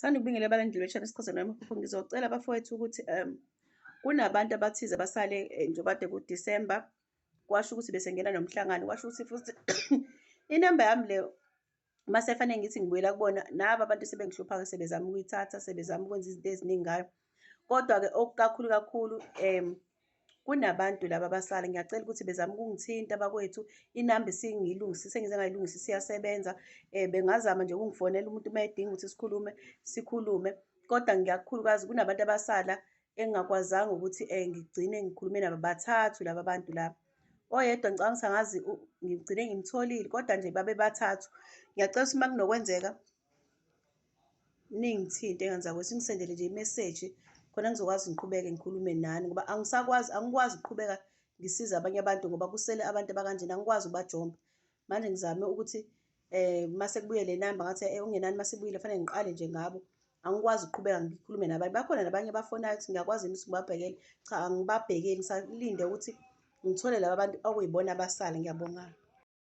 Thanda ukubingelela abalandeli be-channel isiXhosa namaphupho. Ngizocela bafowethu ukuthi kunabantu abathize abasale njengoba kade ku-December, kwasho ukuthi besengena nomhlangano, kwasho ukuthi futhi inamba yami le mase fanele ngithi ngibuyela kubona, naba abantu sebengihlupha-ke sebezama ukuyithatha, sebezama ukwenza izinto eziningi ngayo. Kodwa-ke okukakhulu kakhulu kunabantu laba abasala, ngiyacela ukuthi bezame ukungithinta bakwethu, inamba isengiyilungisile, sengize ngayilungisa isiyasebenza. Bengazama nje ukungifonela umuntu uma edinga ukuthi sikhulume, sikhulume. Kodwa ngikakhulukazi kunabantu abasala engingakwazanga ukuthi ngigcine ngikhulume nabo, bathathu laba bantu laba. Oyedwa ngicabanga ukuthi angazi ngigcine ngimtholile, kodwa nje babe bathathu. Ngiyacela ukuthi uma kunokwenzeka ningithinte ngane zakwethu, ningisendele nje imeseji khona ngizokwazi ngiqhubeke ngikhulume nani ngoba angisakwazi, angikwazi ukuqhubeka ngisize abanye abantu ngoba kusele abantu abakanjena, angikwazi ukubajomba. Manje ngizame ukuthi mase kubuye le namba ngathi okungenani mase ibuyile fanele ngiqale nje ngabo. Angikwazi ukuqhubeka ngikhulume nabanye. Bakhona nabanye abafonayo ukuthi ngiyakwazi yini ukuthi ngibabhekele. Cha, angibabhekeli ngisalinde ukuthi ngithole laba bantu okuyibona abasala. Ngiyabonga.